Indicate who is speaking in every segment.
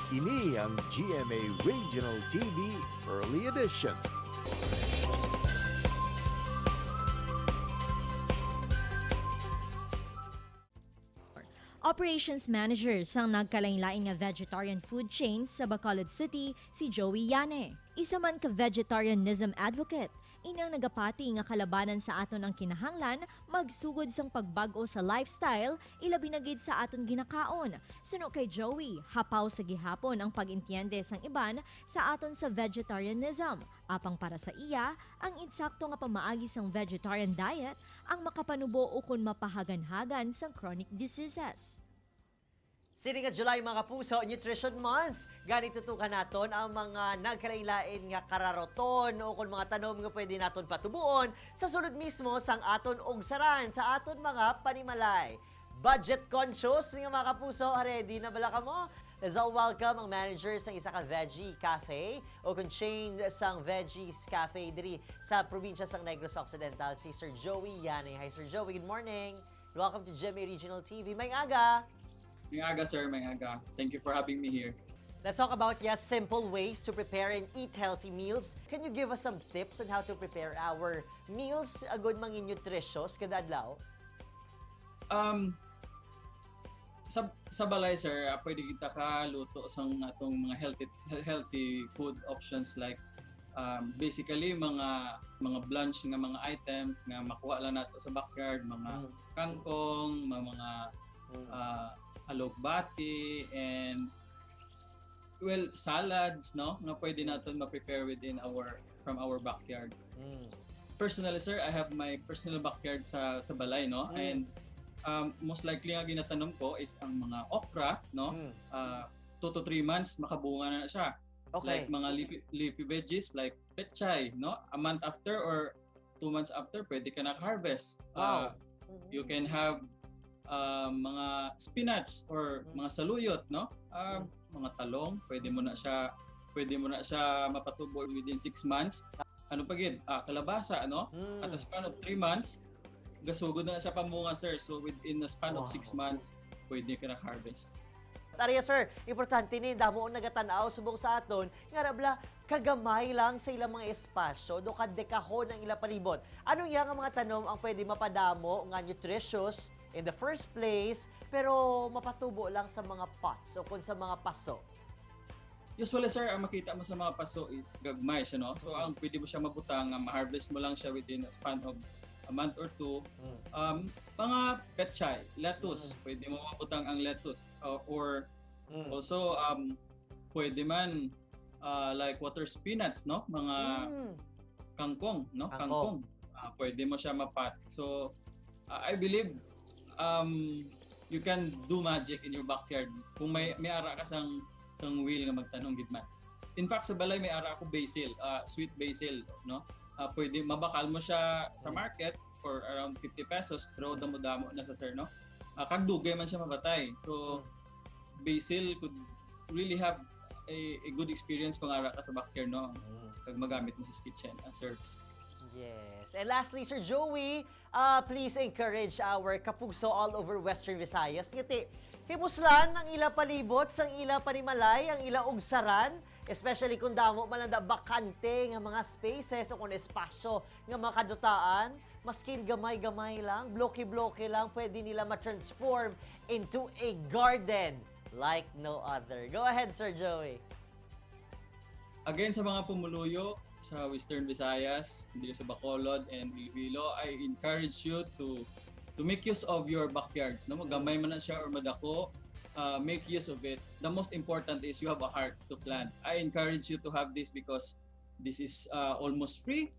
Speaker 1: Ini ang GMA Regional TV Early Edition.
Speaker 2: Operations Manager sang nagkalain-lain nga vegetarian food chain sa Bacolod City, si Joey Yane. Isa man ka vegetarianism advocate, inang nagapati nga kalabanan sa aton ang kinahanglan magsugod sang pagbag-o sa lifestyle, ilabi na gid sa aton ginakaon. Suno kay Joey, hapaw sa gihapon ang pag-intiende sang iban sa aton sa vegetarianism. Apang para sa iya, ang insakto nga pamaagi sang vegetarian diet ang makapanubo o kon mapahaganhagan sang chronic diseases.
Speaker 3: Sini nga July, mga puso, Nutrition Month. Ganito tutukan naton ang mga nagkalain nga kararoton o kung mga tanom nga pwede naton patubuon sa sulod mismo sang aton ugsaran sa aton mga panimalay. Budget conscious nga mga kapuso, ready na bala kamo? Let's all welcome ang manager sang isa ka veggie cafe o kung chain sang Veggies Cafe diri sa probinsya sang Negros Occidental, si Sir Joey Yane. Hi, Sir Joey, good morning. Welcome to GMA Regional TV. May aga!
Speaker 4: May aga, sir, may aga. Thank you for having me here.
Speaker 3: Let's talk about, yes, simple ways to prepare and eat healthy meals. Can you give us some tips on how to prepare our meals agud mangin nutritious kada adlaw?
Speaker 4: Sa balay, sir, pwede kita ka luto sa atong mga healthy healthy food options like basically mga blanch nga mga items nga makuha lang nato sa backyard, mga kangkong, mga alugbati and, well, salads, no, nga pwede naton ma-prepare within our from our backyard. Personally, sir, I have my personal backyard sa balay, no? And most likely ang ginatanom ko is ang mga okra, no? 2 to 3 months makabunga na siya. Like mga leafy veggies like pechay, no? A month after or 2 months after, pwede ka na harvest. You can have mga spinach or mga saluyot, no? Mga talong, pwede mo na siya mapatubo within 6 months. Ano pa gid? Kalabasa, no? At a span of 3 months, gasugod na siya pamunga, sir. So within a span of 6 months, pwede ka na harvest.
Speaker 3: Arya sir, importante ni damo ang nagatanaw subong sa aton nga rabla kagamay lang sa ilang mga espasyo do kadekahon ang ila palibot. Ano ya nga mga tanom ang pwede mapadamo nga nutritious in the first place pero mapatubo lang sa mga pots o kung sa mga paso?
Speaker 4: Usually, sir, ang makita mo sa mga paso is gagmay siya, no? So ang pwede mo siya mabutang, nga ma-harvest mo lang siya within a span of a month or two. Mga pechay, lettuce, pwede mo mabutang ang lettuce or also pwede man like water spinach, no? Mga kangkong, no?
Speaker 3: Kangkong.
Speaker 4: Kangkong. Pwede mo siya mapat. So I believe you can do magic in your backyard kung may ara ka sang will nga magtanom gid man. In fact, sa balay may ara ako basil, sweet basil, no? Pwede mabakal mo siya sa market for around 50 pesos pero damo-damo na sa, sir, no? Kag dugay man siya mabatay. So basil could really have a good experience kung ara ka sa backyard, no? Kag magamit mo sa kitchen as herbs.
Speaker 3: Yes. And lastly, Sir Joey, please encourage our kapuso all over Western Visayas. Ngiti, himuslan ang ila palibot, sang ila panimalay, ang ila ugsaran, especially kung damo man ang bakante nga mga spaces o kung espasyo nga mga kadutaan, maskin gamay-gamay lang, bloke-bloke lang, pwede nila ma-transform into a garden like no other. Go ahead, Sir Joey.
Speaker 4: Again, sa mga pumuluyo sa Western Visayas, hindi sa Bacolod and Iloilo, I encourage you to make use of your backyards. No? Magamay man na siya or madako, make use of it. The most important is you have a heart to plant. I encourage you to have this because this is almost free.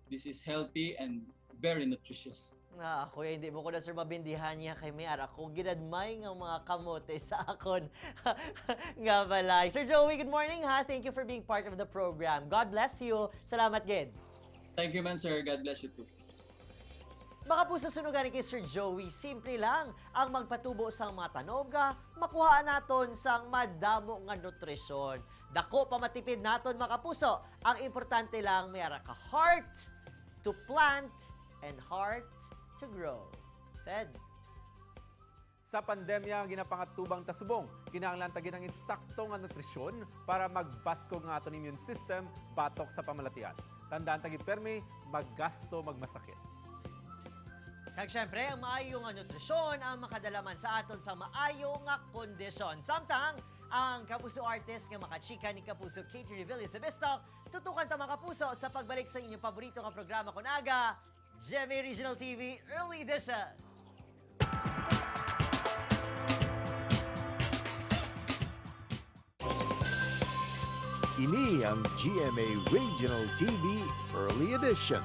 Speaker 4: This is healthy and very nutritious.
Speaker 3: Ah, kuya, hindi mo ko na, sir, mabindihan niya kay may ara ko ginadmay nga mga kamote sa akon nga balay. Sir Joey, good morning ha. Thank you for being part of the program. God bless you. Salamat gid.
Speaker 4: Thank you man, sir. God bless you too.
Speaker 3: Mga puso, sunugan kay Sir Joey, simple lang ang magpatubo sang mga tanom ga, makuhaan naton sang madamo nga nutrisyon. Dako pa matipid naton, mga kapuso. Ang importante lang may ara ka heart to plant and heart to grow. Ted.
Speaker 5: Sa pandemya ginapangatubang ta subong, kinahanglan ta gid ang insakto nga nutrisyon para magbaskog ang aton immune system batok sa pamalatian. Tandaan ta gid permi, maggasto magmasakit.
Speaker 3: Kag syempre, ang maayo nga nutrisyon ang makadalaman sa aton sa maayo nga kondisyon. Samtang, ang Kapuso artist nga makachika ni Kapuso Kate Revilla sa Bistok, tutukan ta, mga kapuso, sa pagbalik sa inyong paborito nga programa kun aga, GMA Regional TV Early Edition.
Speaker 1: Ini ang GMA Regional TV Early Edition.